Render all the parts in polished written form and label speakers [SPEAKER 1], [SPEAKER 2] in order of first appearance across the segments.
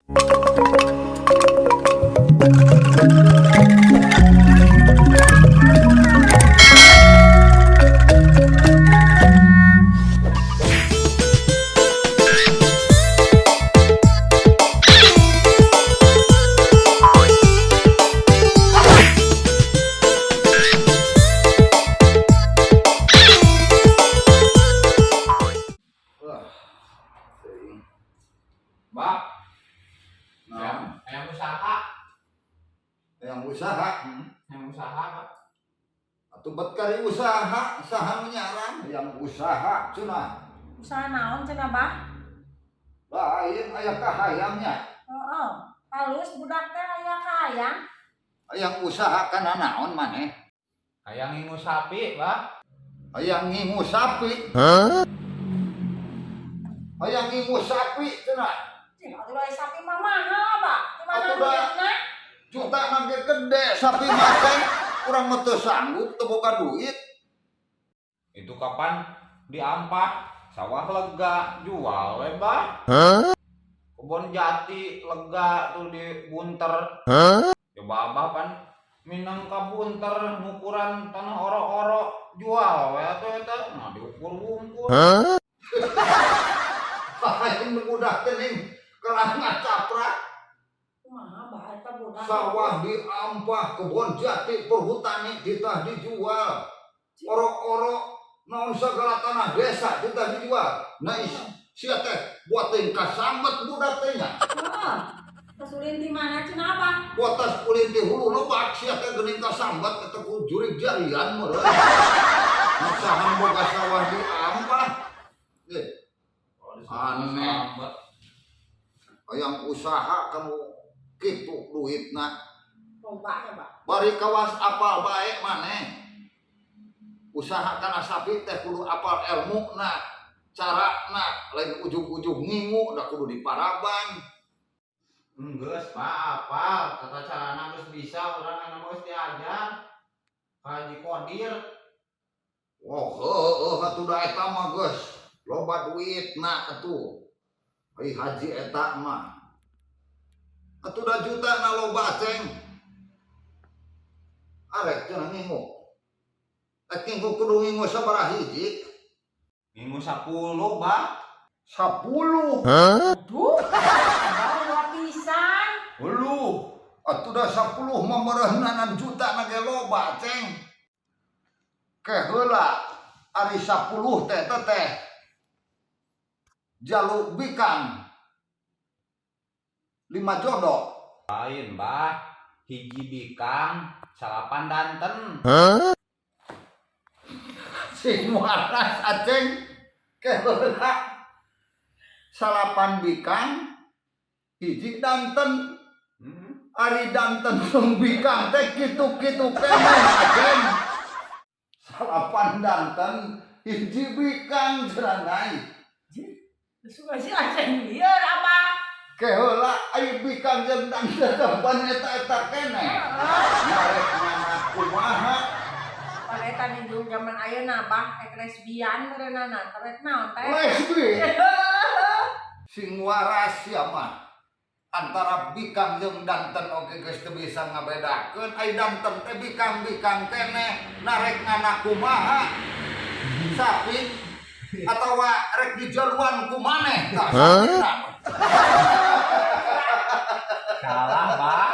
[SPEAKER 1] Wah, teuing.
[SPEAKER 2] Bah,
[SPEAKER 1] Naon?
[SPEAKER 2] Hayang usaha.
[SPEAKER 1] Hayang usaha.
[SPEAKER 2] Hayang usaha, Pak.
[SPEAKER 1] Atuh bet kari usaha, saha nu nyaran hayang usaha cenah.
[SPEAKER 3] Usaha naon cenah, Bah?
[SPEAKER 1] Lain aya kahayangnya.
[SPEAKER 3] Heeh. Halus budak teh aya kahayang.
[SPEAKER 1] Hayang usaha kana naon maneh?
[SPEAKER 2] Hayang ngingu sapi, Bah.
[SPEAKER 1] Hayang ngingu sapi. Hayang ngingu sapi cenah.
[SPEAKER 3] Cih, atuh aya sapi mah mahal, Bah. Di mana
[SPEAKER 1] Atuh da.
[SPEAKER 3] duitna?
[SPEAKER 1] Juta ge gede sapi mah teh. Urang mah teu sanggup, teu boga duit.
[SPEAKER 2] Itu kapan diampah, sawah lega, jual we, Bah. Kebon jati lega tuh di Bunter. Coba Abah pan minang ka Bunter ngukuran tanah oro-oro, jual we atuh eta, nah diukur wungkul.
[SPEAKER 1] Lain budak teh ning kalah ngacaprak.
[SPEAKER 3] Kumaha, Bah, eta budak?
[SPEAKER 1] Sawah diampah, kebon jati Perhutani ditah dijual. Oro-oro naon segala tanah desa ditah dijual. Nah, sia teh buat teh kasambet budak teh nya.
[SPEAKER 3] Heeh. Tas ulin di mana cenah, Bah?
[SPEAKER 1] Buat tas ulin ti hulu lebak sia teh geuning kasambet eta ku jurig jarian meureun. Usaha boga sawah diampah. Eh, aneh. Hayang usaha kamu kitu duitna.
[SPEAKER 3] Loba ya, Bah.
[SPEAKER 1] Bari kawas apal bae maneh. Usaha kana sapi teh kudu apal ilmuna, carana, lain ujug-ujug ngingu, da kudu diparaban.
[SPEAKER 2] Enggeus, Pak, apal tata carana geus bisa urang anu geus diajar. Ka Haji Kodir.
[SPEAKER 1] Oh, heueuh atuh da eta mah geus loba duitna atuh. Ai haji eta mah. Atuh da juta na loba, Ceng. Arek cenah ngingu. Rek ngingu kudu ngingu sabaraha hiji?
[SPEAKER 2] Ngingu 10, Bah.
[SPEAKER 1] 10.
[SPEAKER 3] Aduh, Abah loba pisan.
[SPEAKER 2] Uluh.
[SPEAKER 1] Atuh da 10 mah meureunanan juta na ge loba, Ceng. Ke heula ari 10 teh teh teh. Jalu bikang 5 jodoh.
[SPEAKER 2] Lain, Bah. Hiji bikang, salapan danten.
[SPEAKER 1] Sing waras, Aceng. Ke heula salapan bikang, hiji danten. Ari danten jeung bikang teh kitu-kitu keneh, Aceng. Salapan danten, hiji bikang cenah.
[SPEAKER 3] Suka si Aceng lieur, Abah.
[SPEAKER 1] Ke heula ai bikang jeung danten teh ban eta-eta keneh. Narek nganak kumaha?
[SPEAKER 3] Pan eta ninjung zaman ayeuna, Bah, ek lesbian meureunana, rek naon teh?
[SPEAKER 1] Lesbi. Sing waras sia mah. Antara bikang jeung danten oge geus teu bisa ngabedakeun. Ai danten teh bikang-bikang keneh, narek nganak kumaha? Sapi atawa rek dijaluan ku maneh tah sapina?
[SPEAKER 2] Salah, Bah.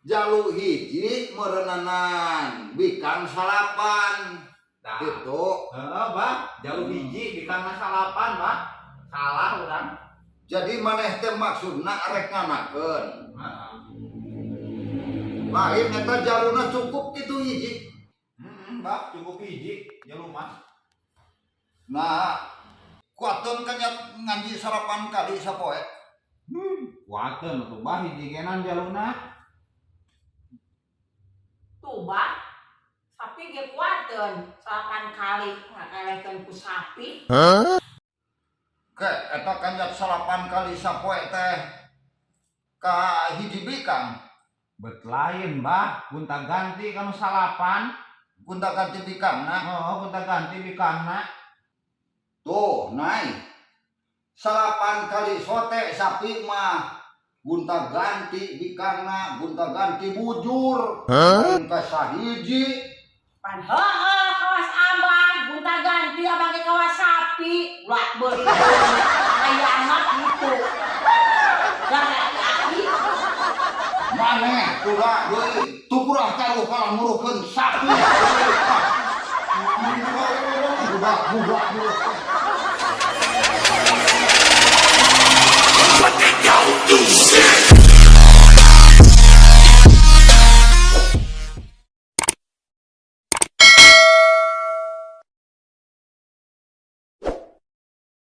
[SPEAKER 1] Jalu hiji meureuneunan bikang salapan.
[SPEAKER 2] Nah.
[SPEAKER 1] Gitu.
[SPEAKER 2] Heeh, Bah. Jalu hiji bikangna salapan, Bah. Salah urang.
[SPEAKER 1] Jadi maneh teh maksudna rek nganakeun.
[SPEAKER 2] Heeh.
[SPEAKER 1] Lain eta jaluna cukup kitu hiji.
[SPEAKER 2] Heeh, Bah, cukup hiji jalu mah.
[SPEAKER 1] Nah, kuateun kanyat ngaji salapan kali sapoe?
[SPEAKER 2] Kuateun atuh, Bah, hiji genan jaluna.
[SPEAKER 3] Tuh, Bah. Sapi ge kuateun salapan kali ngakelehkeun ku sapi.
[SPEAKER 1] Ke eta kanjat salapan kali sapoe teh ka hiji bikang?
[SPEAKER 2] Bet lain, Bah, gonta ganti kanu salapan.
[SPEAKER 1] Gonta ganti bikangna?
[SPEAKER 2] Oh, gonta ganti bikangna.
[SPEAKER 1] Tuh, naik. Salapan kali sote sapi mah. Gunta ganti bikangna, gunta ganti bujur. Lain ka sahiji.
[SPEAKER 3] Pan heueuh kawas abang, gunta ganti abang ge kawas sapi. Ulah beuli hayangna kitu. Da aki.
[SPEAKER 1] Maneh kuda deui tukurah karuh kalah nguruhkeun sapi. Budak budak.
[SPEAKER 4] But they don't do shit.